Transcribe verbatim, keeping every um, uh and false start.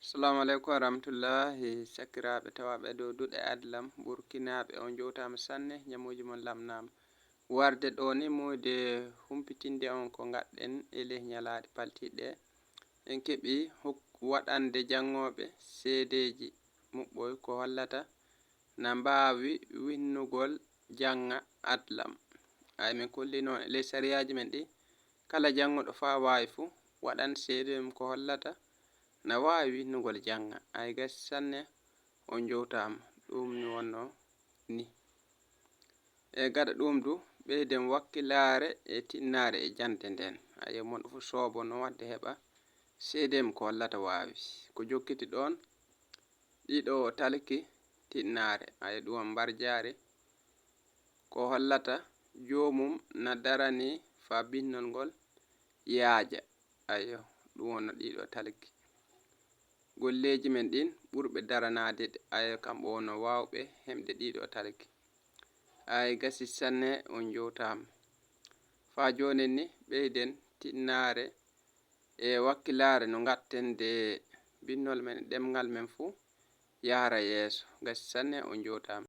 Assalamu aleykum wa rahmatullahi, sakiraaɓe tawaaɓe e dow duɗe Adlam, Burkinaaɓe, on njowtaama sanne, ñamuuji mon lamnaama. Warde ɗoo ni, muuyde humpitinde on ko ngaɗɗen e ley ñalaaɗe paltiiɗe. En keɓii hok-, waɗande janngooɓe seedeeji muɓɓoy ko hollata na mbaawi winnugol jannga Adlam. Ay, min kolli noon e ley sariyaaji men ɗi, kala jannguɗo faa waawi fuu, waɗan seede mum ko hollata na waawi winnugol jannga. Ay, gasi sanne, on njowtaama. Ɗum ni wonnoo ni. E gaɗa ɗum du, ɓeyden wakkilaare e tinnaare e jannde nden. Ayo, mon fuu soobo no waɗde heɓa seede mum ko hollata waawi. Ko jokkiti ɗoon, ɗiɗo talki tinnaare. Ayo, ɗum on mbarjaari. Ko hollata joomum na darani faa binnol ngol yaaja. Ayo, ɗum wonno ɗiɗo talki. Golleeji men ɗin ɓurɓe daranaade ɗe, ayo, kamɓe wonno waawɓe heɓde ɗiɗo talki. Ay, gasi sanne, on njowtaama. Faa joonin ni, ɓeyden tinnaare e wakkilaare no ngatten de binnol men e ɗemngal men fuu yahra yeeso. Gasi sanne, on njowtaama.